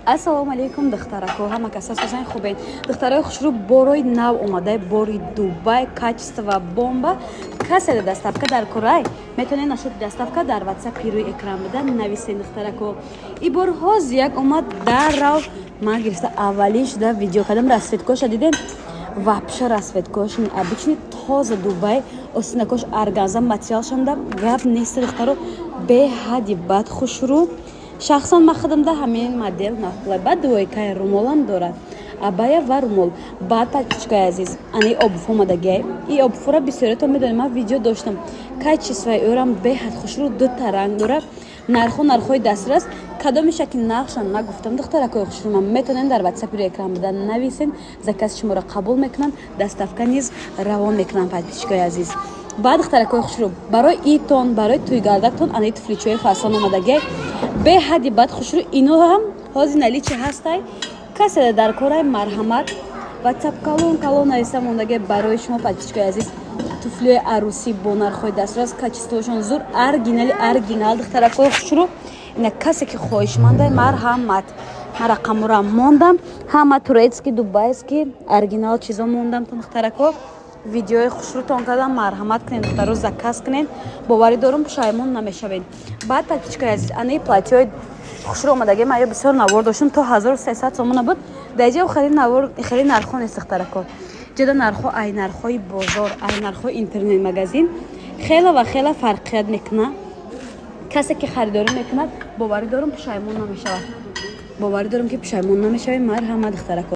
Ассалому алайкум, духтарако, ҳама каса созани хубен. Духтарои хушрӯ, борои нав омадаи, бори Дубай, качество бомба. Касе доставка дар курай, метавонед нашоти доставка дар WhatsApp рӯи экран буда нависен, духтарако. И бор ҳоз як омад, даррав ман гирифта, аввалин шуда видео кардам. Расцветкоша дидем, вообще расцветкош обычный, тоза Дубай, остинакош органза, материалшанда гап нест, духтаро, беҳади бад хушрӯ. Шахсан ман худамда ҳамин модел маъқула. Баъд двойкаи румолам дорад, абая ва румол. Баъд, подписчикои азиз, ани обувь омадагиай. И обувьро бисёриятон медонед, ман видео доштам. Качествои ӯрам беҳад хушрӯ, дута ранг дорад. Нархо нархҳои дастрас. Кадомеша ки нақшан нагуфтам, духтаракои хушрӯ, метавонед дар ватсапи рӯи экран буда нависен, заказ шуморо қабул мекунанд, доставка низ равон мекунанд, подписчикои азиз. Баъд, духтаракои хушрӯ, барои итон, барои тӯйгардактон анаи туфличои фасон омадагиай, беҳади бад хушрӯ. Ино ҳам ҳозир наличии ҳастай. Касе дар корай, марҳамат, ватсап калон калон нависа мондагиай барои шумо, подписчикои азиз. Туфлиҳои арӯсӣ бо нархҳои дастрас, качествошон зур, оригинали оригинал, духтаракои хушрӯ. Ина касе ки хоҳишмандай, марҳамат, ман рақамора мондам. Ҳама турецкий, дубайский, оригинал чизо мондам, духтарако. Видеои хушрӯтон кардам, марҳамат кунед, духтаро, заказ кунед. Боварӣ дорум, пушаймон намешавед. Баъд, подписчикои азиз, анаи платьёи хушрӯ омадаги. Ман ё бисёр навор доштам, то 1300 сомона буд. Дар ҷа хеле навор, хеле нархҳо нест, духтарако. Ҷада нархҳо ай нархҳои бозор, ай нархҳои интернет магазин хела ва хела фарқият мекунад. Касе ки харидорӣ мекунад, боварӣ дорум, пушаймон намешавад. Боварӣ дорум, ки пушаймон намешавед. Марҳамат, духтарако.